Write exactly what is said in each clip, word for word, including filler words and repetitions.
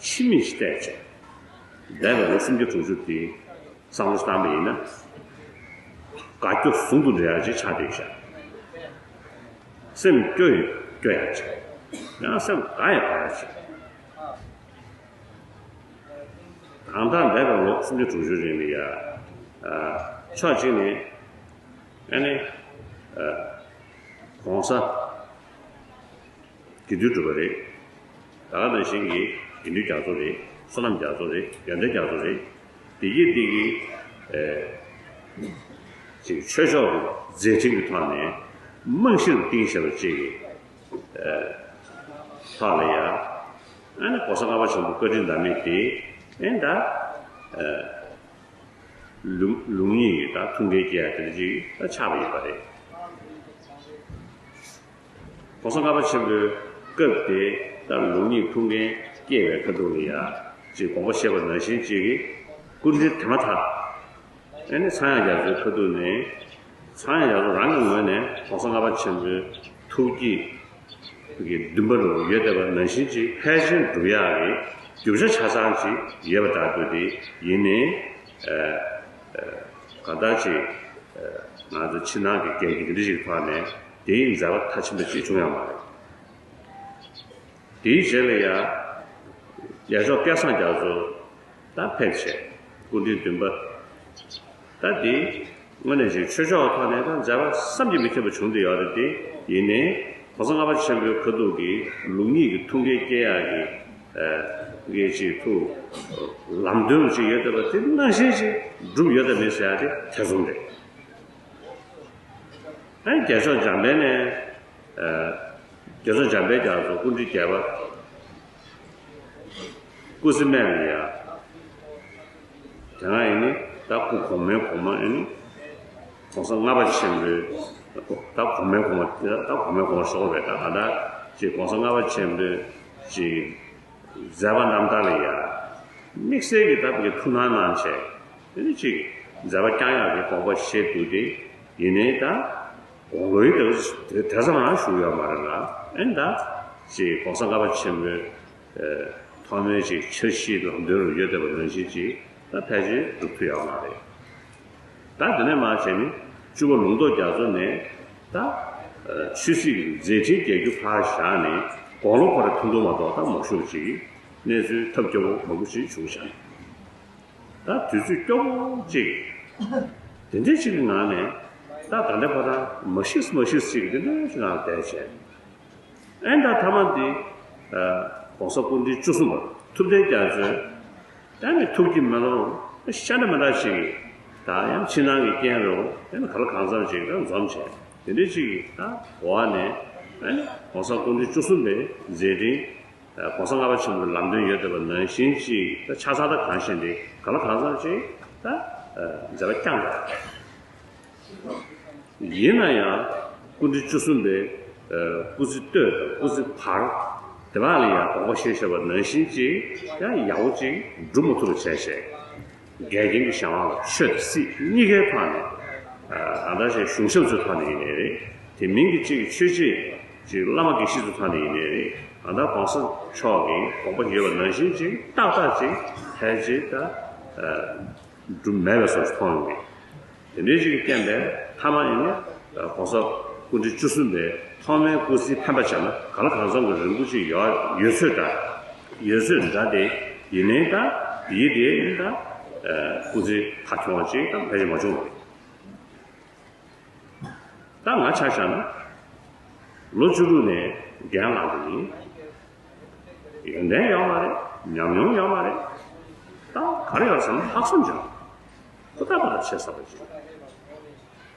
ཕྱི་མིག་ཅིག་བལྟས་བྱས། འདས་པའི་ལོ་སུམ་བརྒྱ་དྲུག་ཅུ་དེ་བསམ་བློ་བཏང་པ་ཡིན་ན། དགའ་སྐྱོ་ཟུང་དུ་འབྲེལ་ཡག་ཅིག་ཆགས་བསྡད་ཤག་སེམས་སྐྱོ་ཡང་སྐྱོ་ཡག་ཅིག་ཡང་སེམས་དགའ་ཡང་དགའ་ཡག་ཅིག་ད་ལྟ་འདས་པའི་ལོ་སུམ་བརྒྱ་དྲུག་ཅུ་རིང་ལ་ཡ། ཨ། ཕྱོགས་གཅིག་ནས་ཨ་ནི། ཨ། ༸གོང་ས་དགེ་འདུན་གྲུབ་པ་རེད། ད་ག་ནང་བཞིན་གྱི་དགེ་འདུན་རྒྱ་མཚོ་རེད། བསོད་ནམས་རྒྱ་མཚོ་རེད། ཡོན་ཏན་རྒྱ་མཚོ་རེད། དེ་གིས་དེ་གི། ཨ། ཅིག་ཆོས་ཕྱོགས་ཀྱི་མཛད་འཕྲིན་གྱི་ཐོག་ནས་རྨང་གཞིར་བརྟེན་བྱས་པ་ཅིག་གི། ཨ། ཐོག་ལ་ཡ། ཨ་ནི་༸གོང་ས་ལྔ་པ་ཆེན་པོའི་བཀའ་དྲིན་ཟླ་མེད་དེ། ཨེ་ད། ཨ། ལུགས་ལུགས་གཉིས་ཀྱི་ད་ཐུགས་འགན་བསྐྱེད་ཡ་དེ་འདྲ་ཅིག་ད་ཆགས་པ་ཡིན་པ་རེད། ༸གོང་ས་ལྔ་པ་ཆེན་པོའི་སྐབས་དེ་ད་ལུགས་གཉིས་ཐུགས་འགན་བསྐྱེད་པའི་ཁ་ཐུག་ལ་ཡ། ཅིག་དགོངས་པ་བཞེས་པ་ནང་བཞིན་ཅིག་གི་སྐུ་མགྲོན་དེ་མ་ཐག་ཨ་ནི་ཚངས་དབྱངས་རྒྱ་མཚོའི་ཁ་ཐུག་ནས། ཚངས་དབྱངས་རྒྱ་མཚོ་རང་གི་ངོས་ནས་༸གོང་ས་ལྔ་པ་ཆེན་པོའི་ཐུགས་བསྐྱེད་ཀྱི་འདུན་པ་རུ་ཡོད་བསྡད་པ་ནང་བཞིན་ཅིག་ཕལ་ཆེར་འགྲུབ་ཡག་གི་རྒྱུ་ཆ་ཆ་ཚང་ཅིག་ཡོད་པ་འདྲ་འདུག་དེ་ཡིན་ནའི། ཨ། ཨ། གང་ལྟར་ཅིག་ཨ། ང་ཚོ་ཕྱི་ནང་གི་འགལ་རྐྱེན་འདི་འདྲ་ཞིག་ཐོག་ནས་དེའི་མཛད་པ་མཐའ་ཕྱིན་པ་ཅིག་བྱུང་ཡོད་མ་རེད། དེའི་རྗེས་ལ་ཡ། ཡ་ཤོག་སྐལ་བཟང་རྒྱ་མཚོ་ད་ཕེབས་བྱས་སྐུ་མགྲོན་བདུན་པ། ད་དེ་དངོས་གནས་ཅིག་ཆོས་ཕྱོགས་ཐོག་ནས་ད་མཛད་པ་བསམ་གྱིས་མི་ཁྱབ་པ་བྱུང་བསྡད་ཡོད་རེད་དེ། ཡིན་ནའི་༸གོང་ས་ལྔ་པ་ཆེན་པོའི་ཁ་ཐུག་གི་ལུགས་གཉིས་ཀྱི་ཐུགས་འགན་བསྐྱེད་ཡག་གི། ཨ། གི་ཅིག་ཐུགས་ལམ་སྟོན་ཅིག་ཡོད་བསྡད་པ་དེ་ནང་བཞིན་ཅིག་འགྲུབ་ཡོད་དམ་མེད་ཟེར་ཡག་དེ་ཐེ་ཚོམ་རེད། ཨ། རྒྱལ་མཆོག་འཇམ་དཔལ་ནས། ཨ། རྒྱལ་མཆོག་འཇམ་དཔལ་རྒྱ་མཚོ་སྐུ་ཕྲེང་བརྒྱད་པ། སྐུ་ཚེ་སྨད་ལ་ཡ། དེ་སྔ་ཡིན་ནི་ད་སྐུ་གོང་མའི་གོང་མ་ཡིན་ནི། ༸གོང་ས་ལྔ་པ་ཆེན་པོའི་ད་གོང་མའི་གོང་མ་དེ་ད་གོང་མའི་གོང་མ་ཤོར་བས། ད་ག་ད་ཅིག་༸གོང་ས་ལྔ་པ་ཆེན་པོའི་ཅིག་མཛད་པ་རྣམ་ཐར་ལ་ཡ། དམིགས་བསལ་གྱི་ད་བའི་ཐུགས་སྣང་གནང་བྱས། དེ་ནི་ཅིག་མཛད་པ་བསྐྱང་ཡག་གི་དགོངས་པ་བཞེས་འདུག་སྟེ། ཡིན་ནའི་ད་དགུང་ལོའི་དེ་དེ་ཙམ་རང་བཞུགས་ཡོད་མ་རེད་ལ། ཨེ་ད་ཅིག་༸གོང་ས་ལྔ་པ་ཆེན་པོའི་ཐོག་མའི་ཅིག་འཆར་གཞིའི་ལམ་སྟོན་རུ་ཡོད་བསྡད་པ་ནང་བཞིན་ཅིག་ད་ཕལ་ཆེར་འགྲུབ་ཐུབ་ཡོད་མ་རེད། ད་དེ་ནས་མར་བྱས་ནས་བཅུ་པ་ལུང་རྟོགས་རྒྱ་མཚོ་ནས་ད་ཆོས་སྲིད་ཀྱི་མཛད་འཕྲིན་རྒྱས་རྒྱུ་ཕར་བཞག་ནས་དགུང་ལོ་ཁོ་ར་ཐུང་ཐུང་མ་གཏོགས་ད་མ་བཞུགས་ཅིག་གནས་ཚུལ་ཐབས་སྐྱོ་པོ་མང་པོ་ཞིག་བྱུང་བཞག་ད་དུས་ཚོད་སྐྱོ་པོ་ཅིག་དེ་འདྲའི་ཅིག་གི་ངང་ནས་ད་ད་ལྟ་བར་དང་མ་ཤེས་མ་ཤེས་ཅིག་དེ་འདྲའི་ཅིག་ངང་བསྡད་བྱས། ཨེ་ད་ཐ་མ་འདི། ཨ། ༸གོང་ས་སྐུ་ཕྲེང་བཅུ་གསུམ་པ་ཐུབ་བསྟན་རྒྱ་མཚོའི་ད་ནི་ཐུགས་ཀྱི་མེ་ལོང་ཤ་འདྲ་མི་འདྲ་ཅིག་ད་ཡང་ཕྱི་ནང་གི་རྐྱེན་རུ་ཡང་ག་ལ་གང་འཚམ་ཅིག་ད་འཛོམས་བྱས། དེ་འདྲའི་ཅིག་ད་འོག་ནས་ཨེ་༸གོང་ས་སྐུ་ཕྲེང་བཅུ་གསུམ་པའི་མཛད་འཕྲིན། ༸གོང་ས་ལྔ་པ་ཆེན་པོའི་ལམ་སྟོན་ཡོད་བསྡད་པ་ནང་བཞིན་ཅིག་ད་ཆ་ཚང་ད་གང་ཤེས་འདི་ག་ལ་གང་འཚམ་ཅིག་ད་མཛད་པ་བསྐྱངས་པ་རེད། ཡིན་ན་ཡང་སྐུ་ཕྲེང་བཅུ་གསུམ་པའི་སྐུ་ཚེ་སྟོད་དང་སྐུ་ཚེ་བར་དེ་བར་ལ་ཡང་དགོངས་པ་བཞེས་བཞག་པ་ནང་བཞིན་ཅིག་ཡང་ཡག་པོ་ཅིག་སྒྲུབ་མ་ཐུབ་པ་བྱས་བྱས། འགལ་རྐྱེན་གྱི་གཞན་དབང་ལ་ཆོས་དང་སྲིད་གཉིས་ཀའི་ཐོག་ནས། ཨ། ད་ལྟ་ཞིག་གཞུང་ཞབས་ཚོའི་ཐོག་ནས་ཡིན་ནའི་རེད། དེ་མིན་གྱི་གཅིག་གི་ཆོས་བྱེད་ཅིག་བླ་མ་དགེ་བཤེས་ཚོའི་ཐོག་ནས་ཡིན་ནའི་རེད། ད་ལྟ་༸གོང་ས་མཆོག་གིས་དགོངས་པ་ཡོད་པ་ནང་བཞིན་ཅིག་ཏག་ཏག་ཅིག་ཕལ་ཆེར་ད། ཨ། འགྲུབ་མེད་པའི་བཟོ་ཞིག་མཐོང་ཡོང་གི། དེ་འདྲའི་ཅིག་གི་རྐྱེན་པས་མཐའ་མ་ཡིན་ན་༸གོང་ས་སྐུ་ཕྲེང་བཅུ་གསུམ་པའི་ཐོག་མའི་སྐུ་ཚེའི་འཕེན་པ་བྱས་ན་ག་ལ་གང་འཚམ་གྱི་རིང་པོ་ཅིག་ཡོད་ཡོད་ཚོད་འདྲ། ཡོད་ཚོད་འདྲ་སྟེ། ཡིན་ནའི་ད་དེའི་དེ་ཡིན་ད། ཨ། སྐུ་ཚེ་མཐའ་འཁྱོངས་པ་ཅིག་ད་ཕལ་ཆེར་མ་བྱུང་བ་རེད། ད་ང་ཆ་བཞག་ན། ལོ་བཅུ་དྲུག་ནས་འགན་བླངས་པ་ཡིན། ཡོན་ཏན་ཡོད་མ་རེད། ཉམས་མྱོང་ཡོད་མ་རེད། ད་ག་རེ་ཡོད་ཟེར་ན་ལྷག་བསམ་ཅིག་ཧུར་ཐག་པ་ལ་བྱེད་བསམ་པ་ཅིག་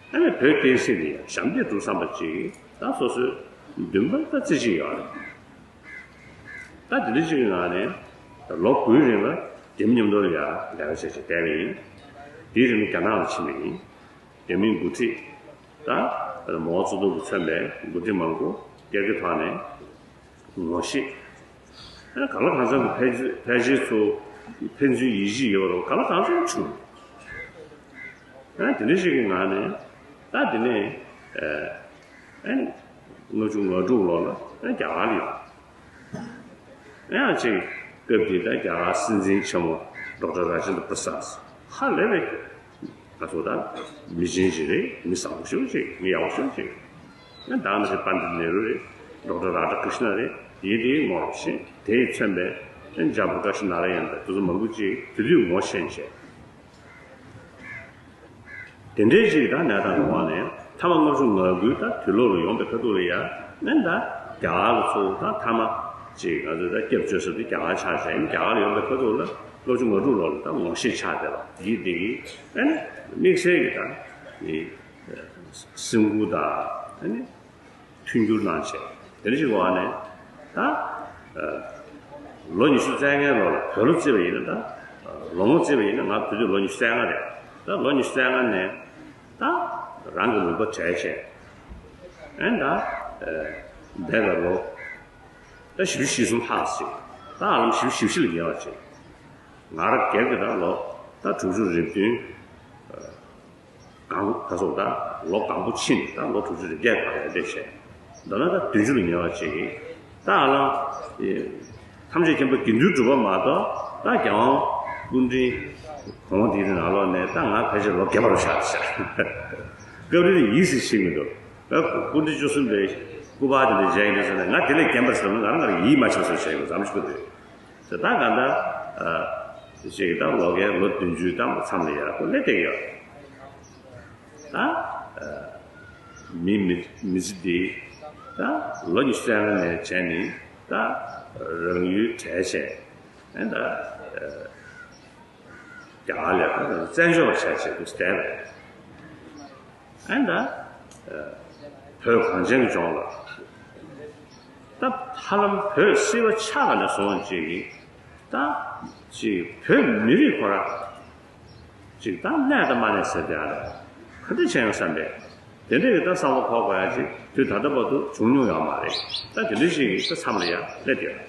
ཨ་ནི་བོད་བསྟན་སྲིད་འདི་ཡང་ཞབས་འདེགས་སྒྲུབ་བསམ་པ་ཅིག་ད་སོ་སོའི་འདུན་པ་ད་རྩེ་གཅིག་ཡོད་རེད། ད་དེ་འདྲ་ཅིག་གི་ངང་ནས་ད་ལོ་དགུའི་རིང་ལ་རྒྱ་མི་མཉམ་དུ་ལ་ཡང་ལས་ཀ་བྱས་བྱས་བསྡད་པ་ཡིན། དེའི་རིང་ལ་རྒྱ་ནག་ལ་ཕྱིན་པ་ཡིན། རྒྱ་མིའི་འགོ་ཁྲིད་དང་མའོ་ཙེ་ཏུང་གིས་མཚོན་པའི་འགོ་ཁྲིད་མང་པོ་སྒེར་གྱི་ཐོག་ནས་ངོ་ཤེས། ཨ། གང་ལ་གང་འཚམ་གྱི་ཕལ་ཕལ་ཆེར་ཚོ་ཕན་ཚུན་ཡིད་ཆེས་ཡོད་རུང་གང་ལ་གང་འཚམ་བྱུང་། ཨ། དེ་འདྲ་ཞིག་གི་ངང་ནས་ད་དེ་ནས་ཨ་ཨ་ལྔ་བཅུ་ང་དྲུག་ལོ་ལ་ཨ་རྒྱ་གར་ལ་ཡོང་། ཨ་ཡང་ཅིག་སྐབས་དེ་ད་རྒྱ་གར་སྲིད་འཛིན་ཆེན་མོ་ཌོག་ཊར་ར་ཇེན་དྲ་པྲ་སཱད། ཧ་ལས་པའི་ང་ཚོ་ད་མི་ཆེན་ཞིག་རེད། མི་བཟང་པོ་ཞིག་ཅིག་མི་ཡག་པོ་ཞིག་ཅིག་ཡང་ད་ནི་པཎྜི་ཏ་ནེ་རུ་རེད། ཌོག་ཊར་ར་དྷ་ཀྲིཤ་ན་རེད། དེའི་དེའི་ངོ་ཤེས། དེས་མཚོན་པའི་ཇ་པྲ་ཀ་ཤི་ན་ར་ཡན་དང་དེ་ཚོ་མང་པོ་ཅིག་དེ་དུས་ངོ་ཤེས་བྱས། དེ་འདྲའི་ཅིག་ད་གནས་སྟངས་ཀྱི་འོག་ནས་མཐའ་མ་ལྔ་བཅུ་ང་དགུའི་ད་དུས་ལོ་ལ་ཡོང་པའི་ཁ་ཐུག་ལ་ཡ་ནས་ད་རྒྱ་གར་གྱི་ཚོ་ད་མཐའ་མ་ཅིག་ང་ཚོས་ད་སྐྱབས་བཅོལ་ས་དེ་རྒྱ་གར་ཆགས་བྱས། རྒྱ་གར་ལ་ཡོང་པའི་ཁ་ཐུག་ལ་ལྔ་བཅུ་ང་དྲུག་ལོ་ལ་ད་ངོ་ཤེས་ཆགས་བསྡད་པ་འདི་འདི་གི་ཨ་ནི་དམིགས་བསལ་གྱི་ད་ནི་སེམས་ཁུར་དང་ཨ་ནི་མཐུན་འགྱུར་གནང་བྱས། དེ་འདྲ་ཞིག་འོག་ནས་ད་ལོ་ཉི་ཤུ་རྩ་ལྔའི་ལོ་ལ་བོད་ལོ་བརྩིས་པ་ཡིན་ན། ད་ལོ་ངོ་བརྩིས་པ་ཡིན་ན་ང་དེ་དུས་ལོ་ཉི་ཤུ་རྩ་ལྔ་རེད། ད་ལོ་ཉི་ཤུ་རྩ་ལྔ་ནས་ད་རང་གི་ལུང་པ་བྲལ་བྱས། ཨན་ད་འདས་པའི་ལོ་ད་བཞི་བཅུ་ཞེ་གསུམ་ལྷག་ཅིག་ད་ཧ་ལམ་བཞི་བཅུ་ཞེ་བཞི་ལ་ཉེ་བ་ཅིག་ང་རང་སྒེར་གྱི་ད་ལོ་ད་དྲུག་ཅུ་རེ་བདུན། གང་ག་སོགས་ད་ལོ་གང་པོ་ཕྱིན་ད་ལོ་དྲུག་ཅུ་རེ་བརྒྱད་ག་རེ་བསྡད་བྱས། མདོར་ན་ད་བདུན་ཅུ་ལ་ཉེ་བ་ཅིག་ད་ཨ་ལ་ཐམས་ཅད་མཁྱེན་པ་དགེ་འདུན་གྲུབ་པ་མ་གཏོགས་ད་རྒྱལ་དབང་སྐུ་ཕྲེང་གོང་འདི་ནང་ལོགས་ནས་ད་ང་ཕལ་ཆེར་ལོ་བརྒྱད་པ་རུ་ཆགས་ཤག་སྐབས་རེ་ཡིད་སེ་ཤེས་མི་འདུག་ད་སྐུ་ཕྲེང་བཅུ་གསུམ་པའི་སྐུ་པར་དེ་འདྲ་མཇལ་ཡིན་དུས་ཟེར་ནས་ང་དེ་ལས་རྒན་པ་ཟེར་ན་ང་རང་ང་རང་ཡིད་མ་ཆེས་བཟོ་བྱས་ཡོད། མཚམས་ཤིག་གོ་དུས། ད་གང་ལྟར་ཅིག་ད་ལོ་རྒན་ལོ་བདུན་ཅུའི་ད་མཚམས་ལ་ཡར་ཁོ་སླེབས་བསྡད་ཡོད། ད་མི་མི་མི་ཚེ་འདི་ད་ལོ་ཉི་ཤུ་རྩ་ལྔ་ནས་བྱས་ནས་ད་རང་ཡུལ་བྲལ་བྱས། ཨ་ད་རྒྱ་གར་ལ་བཙན་བྱོལ་བ་ཆགས་བྱས་དུས་བསྡད་པ་རེད། ཨ་ད་བོད་གངས་ཅན་གྱི་ལྗོངས་ལ་ད་ཧ་ལམ་བོད་སིལ་བ་ཆགས་པ་ནས་བཟུང་ཅིག་ད་ཅིག་བོད་མི་རིགས་ཁོ་ར་ཅིག་ད་གནས་དང་མ་གནས་ཟེར་དེ་ཨ་རེད། ག་འདྲ་བྱས་ཡོང་བསམ་པས། དེ་འདྲ་གི་ད་བསམ་བློ་འཁོར་དགོས་ཡ་ཅིག་དུས་ད་ལྟ་བར་དུ་བྱུང་མྱོང་ཡོད་མ་རེད། ད་དེ་འདྲ་ཞིག་གིས་ད་མཚམས་ལ་ཡར་སླེབས་ཡོད།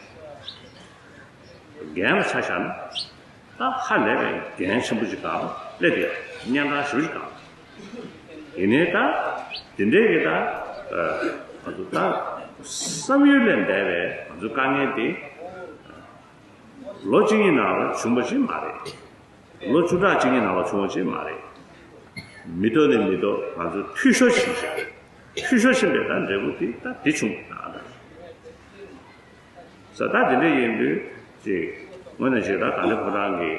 རྒན་ལ་ཆ་བཞག་ན་ད་ཧ་ལས་པའི་རྒན་ཆེན་པོ་ཅིག་སྒང་སླེབས་ཡོད། གཉན་འཕྲང་ཞེ་པོ་ཅིག་སྒང་། ཡིན་ནའི་ད་དེ་འདྲའི་གི་ད་ང་ཚོ་ད་བསམ་ཡུལ་ལས་འདས་པའི་ང་ཚོའི་དཀའ་ངལ་དེ་ལོ་གཅིག་གཉིས་ནང་ལ་བྱུང་བ་ཞིག་མ་རེད། ལོ་བཅུ་ཕྲག་གཅིག་གཉིས་ནང་ལ་བྱུང་བ་ཞིག་མ་རེད། མི་ཐོག་ནས་མི་ཐོག་ང་ཚོ་འཐུས་ཤོར་ཕྱིན་བཞག་འཐུས་ཤོར་ཕྱིན་པའི་ད་འབྲས་བུ་དེ་ད་དེ་བྱུང་ན་ད། ས་ད་དེ་འདྲ་ཡིན་དུས་ཅིག་དངོས་གནས་ཅིག་ད་ད་ལྟ་ཁོ་རང་གི་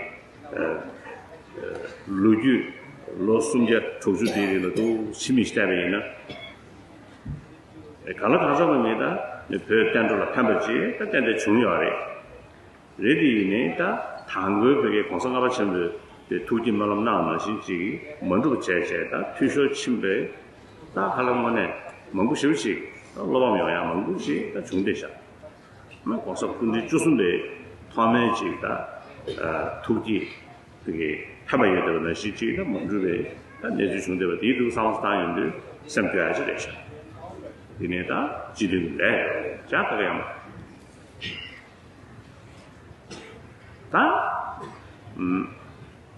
ལོ་རྒྱུས་ལོ་སུམ་བརྒྱ་དྲུག་ཅུ་དེའི་རིང་ལ་ཏོག་ཙམ་མི་ཤེས་བལྟས་པ་ཡིན་ན། གང་ལ་གང་འཚམ་པ་མིན་ད་ནི་བོད་བསྟན་འགྲོ་ལ་ཕན་པ་ཅིག་ད་ཏན་ཏན་བྱུང་ཡོད་རེད། རེད་དེ་ཡིན་ནའི་ད་དང་པོའི་བོད་ཀྱི་གོང་ས་ལྔ་པ་ཆེན་པོས་དེ་ཐུགས་ཀྱི་སྨོན་ལམ་གནང་ནང་བཞིན་ཅིག་མ་འགྲུབ་བྱས་བྱས་ད་འཐུས་ཤོར་ཕྱིན་པའི་ད་ཧ་ལམ་དངོས་གནས་མང་པོ་ཞེ་པོ་ཅིག་ད་བློ་ཕམ་ཡོང་ཡ་མང་པོ་ཞིག་ད་བྱུང་བསྡད་ཤག་ན་གོང་ས་སྐུ་ཕྲེང་བཅུ་གསུམ་པའི་ཐོག་མའི་ཅིག་ད་ཐུགས་ཀྱི་དེ་གི་ཕན་པ་ཡོད་བསྡད་པ་ནང་བཞིན་ཅིག་ད་མ་འགྲུབ་པའི་ད་གནས་ཚུལ་བྱུང་བསྡད་པ་དེའི་ཐུགས་བསམ་བློ་བཏང་ཡོང་དུས་སེམས་སྐྱོ་ཡ་ཅིག་རེད་ཤག་དེ་ནས་ད་སྤྱི་འཐུས་ཀྱི་ལས་ཡག་ག་ག་ཡང་མ།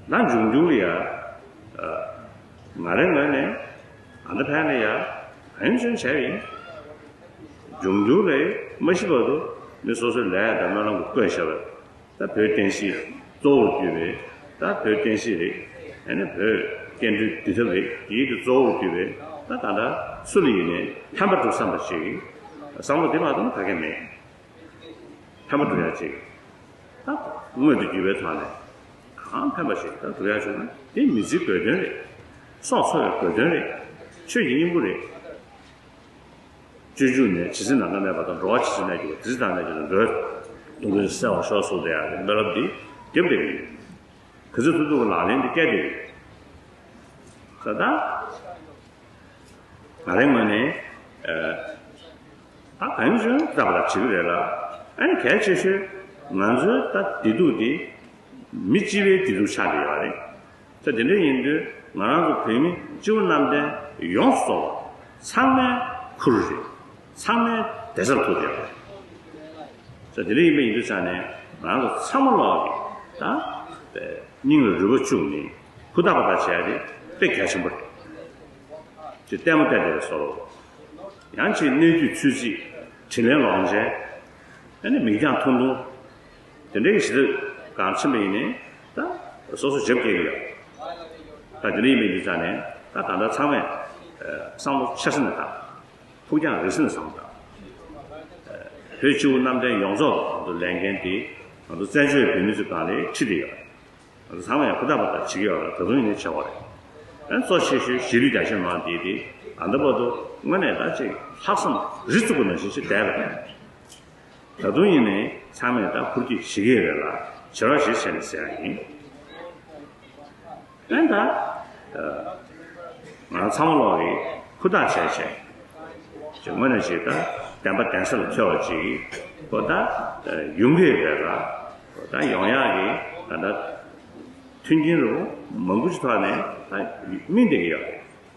ད་ད་འབྱུང་འགྱུར་ལ་ཡ་ང་རའི་ངོས་ནས་ཨ་ད་ཕན་ལ་ཡ་གང་བྱུང་བྱས་ཡིན། འབྱུང་འགྱུར་ལ་མ་ཤི་བར་དུ་མི་སོ་སོའི་ལས་དང་སྨོན་ལམ་གྱི་བཀོད་བཞག་པ་ད་བོད་བསྟན་སྲིད་གཙོ་བོར་གྱུར་པའི་ད་བོད་བསྟན་སྲིད་རེད། ཨ་ནི་བོད་སྐྱེ་འགྲོའི་འདུལ་ཐབས་རེད། དེའི་གི་གཙོ་བོར་གྱུར་པའི་ད་ད་ལྟ་སུ་ལ་ཡིན་ནའི་ཕན་པ་སྒྲུབ་བསམ་པ་ཞིག་བསམ་བློ་དེ་མ་གཏོགས་ག་གེ་མེད། ཕན་པ་སྒྲུབ་ཡ་ཅིག་ད་མངོན་དུ་གྱུར་པའི་ཐོག་ནས་གང་ཕན་པ་ཞིག་ད་སྒྲུབ་ཡ་བྱུང་ན་དེ་མི་ཚེའི་དགོས་དོན་རེད། སྲོག་འཚོ་བའི་དགོས་དོན་རེད། ཆོས་ཀྱི་སྙིང་པོ་རེད། སྤྱོད་འཇུག་ནས་ཇི་སྲིད་ནམ་མཁའ་གནས་པ་དང་། འགྲོ་བ་ཇི་སྲིད་གནས་གྱུར་པ། དེ་སྲིད་བདག་གནས་གྱུར་ཅིག་འགྲོ་བའི་སྡུག་བསྔལ་སེལ་བར་ཤོག་གསུངས་ཏེ་ཡང་སྨོན་ལམ་འདི་རྒྱབ་བསྡད་ཀྱི་ཡོད། ག་ཚོད་ཐུབ་ཐུབ་ལག་ལེན་འདི་བཀལ་བསྡད་ཀྱི་ཡོད། ད་ལྟ་ང་རའི་ངོས་ནས་ད་གང་བྱུང་ད་བར་བྱེད་ཀྱི་རེད་ལ། ཨ་ནི་གལ་ཆེ་ཤོས་ང་ཚོའི་ད་བདེ་སྡུག་འདི་མི་སྤྱི་པའི་བདེ་སྡུག་ཆགས་བསྡད་ཡོད་རེད། ད་དེ་འདྲ་ཡིན་དུས་ང་རང་ཚོ་བོད་མི་སྤྱི་བོ་གནམ་བསྟན་ཡོངས་སུ་རྫོགས་པ་ཚང་མའི་ཁུར་རེད། ཚང་མའི་བདེ་རྩར་ཐུག་བསྡད་ཡོད་རེད། ད་དེ་འདྲ་ཡིན་པ་ཡིན་དུས་ཙང་ནས་ང་རང་ཚོ་ཚང་མ་ལོག་གི་ད་སྙིང་ལ་རུས་པ་བཅུག་ནས་ཧུར་ཐག་པ་ཐག་བྱེད་ཡ་དེ་དཔེ་གལ་ཆེན་པོ་རེད། ཅེས་ལྟད་མོ་བལྟས་བསྡད་པའི་བཟོ་འདྲ། ཡང་ཅིག་གནས་དུས་ཚོད་རྩིས་དྲིན་ལན་ལོག་འཇལ། ཨ་ནི་མིག་རྒྱང་ཐུང་ཐུང་། དེ་འདྲའི་གཞི་རྩ་གང་ཕྱིན་པ་ཡིན་ནའི་ད་སོ་སོ་རྒྱབ་སྐྱེལ་གི་ཡོད། ད་དེ་འདྲ་ཡིན་པའི་འདི་ཙང་ནས་ད་ད་ལྟ་ཚང་མས་བསམ་བློ་ཆེ་ས་ནས་དང་ཕུགས་རྒྱང་རིང་ས་ནས་བསམ་བློ་བཏང་། བོད་སྤྱི་བོ་གནམ་བསྟན་ཡོངས་རྫོགས་ལ་ང་ཚོ་ལས་འགན་དེ་ང་ཚོ་བཙན་བྱོལ་བོད་མི་ཚོའི་སྒང་ལ་ཁྲིད་དེ་ཡོད། ང་ཚོ་ཚང་མས་ཧུར་ཐག་པ་ཐག་བྱེད་ཀྱི་ཡོད་ལ་ད་དུང་ཡིན་ནའི་བྱེད་དགོས་རེད། ཨ་གཙོ་ཆེ་ཤོས་གཞིས་ལུས་རྒྱ་ཆེ་མང་དེ་དེ་ད་ལྟ་བར་དུ་དངོས་གནས་ད་ཅིག་ལྷག་བསམ་རི་བཙུགས་པ་ནང་བཞིན་ཞིག་བསྡད་པ་རེད། ད་དུང་ཡིན་ནའི་ཚང་མས་ད་ཧུར་བསྐྱེད་བྱེད་ཀྱི་ཡོད་རེད་ལ་བྱེད་རོགས་བྱེད་ཟེར་ནས་ཟེར་ཡ་ཡིན། ཨ་ད། ང་ཚང་མ་ལོག་གིས་ཧུར་ཐག་བྱས་བྱས། ཅིག་དངོས་གནས་ཅིག་ད་བདེན་པ་བདེན་ས་ལ་འཚོལ་བ་ཅིག་གོ་ད་ཡོང་གི་རེད་ལ། གོ་ད་ཡོང་ཡག་གི་ད་ད་མཐུན་རྐྱེན་རུ་མང་པོ་ཅིག་ཐོག་ནས་ད་སྨིན་བསྡད་ཀྱི་ཡོད་རེད།